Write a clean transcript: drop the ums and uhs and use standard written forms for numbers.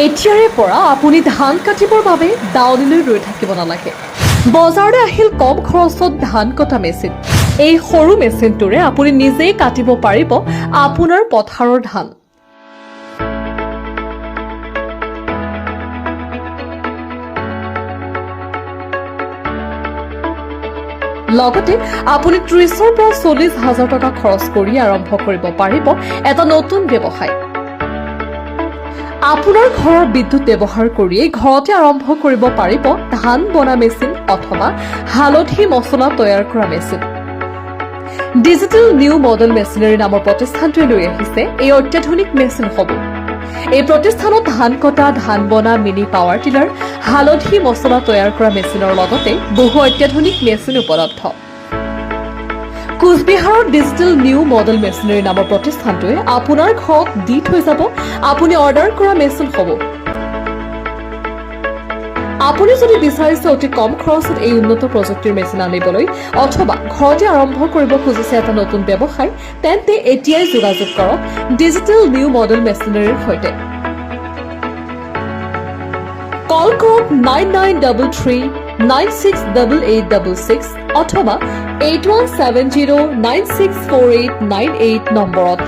এতিয়াৰে পৰা আপুনি ধান কাটিবৰ বাবে দাৱনীলৈ ৰৈ থাকিব নালাগে। বজাৰলৈ আহিল কম খৰচত ধান কটা মেচিন। এই সৰু মেচিনটোৰে আপুনি নিজেই কাটিব পাৰিব আপোনাৰ পথাৰৰ ধান। লগতে আপুনি 30ৰ পৰা 40 হাজাৰ টকা খৰচ কৰি আৰম্ভ কৰিব পাৰিব এটা নতুন ব্যৱসায়। আপোনাৰ ঘৰৰ বিদ্যুৎ ব্যৱহাৰ কৰিয়েই ঘৰতে আৰম্ভ কৰিব পাৰিব ধান বনা মেচিন অথবা হালধি মছলা তৈয়াৰ কৰা machine. Digital new model machinery নামৰ প্ৰতিষ্ঠানটোৱে লৈ আহিছে এই অত্যাধুনিক মেচিনসমূহ। এই প্ৰতিষ্ঠানত ধান কটা, ধান বনা, মিনি পাৱাৰ টিলাৰ, হালধি মছলা তৈয়াৰ কৰা মেচিনৰ লগতে বহু অত্যাধুনিক মেচিন উপলব্ধ। কোচবিহাৰৰ ডিজিটেল নিউ মডেল মেচিনাৰী নামৰ প্ৰতিষ্ঠানটোৱে আপোনাৰ ঘৰত দি থৈ যাব আপুনি অৰ্ডাৰ কৰা মেচিনসমূহ। আপুনি যদি বিচাৰিছে অতি কম খৰচত এই উন্নত প্ৰযুক্তিৰ মেচিন আনিবলৈ অথবা ঘৰতে আৰম্ভ কৰিব খুজিছে এটা নতুন ব্যৱসায়, তেন্তে এতিয়াই যোগাযোগ কৰক ডিজিটেল নিউ মডেল মেচিনাৰীৰ সৈতে। কল কৰক 9933968866 অথবা 8170964898 নম্বৰত।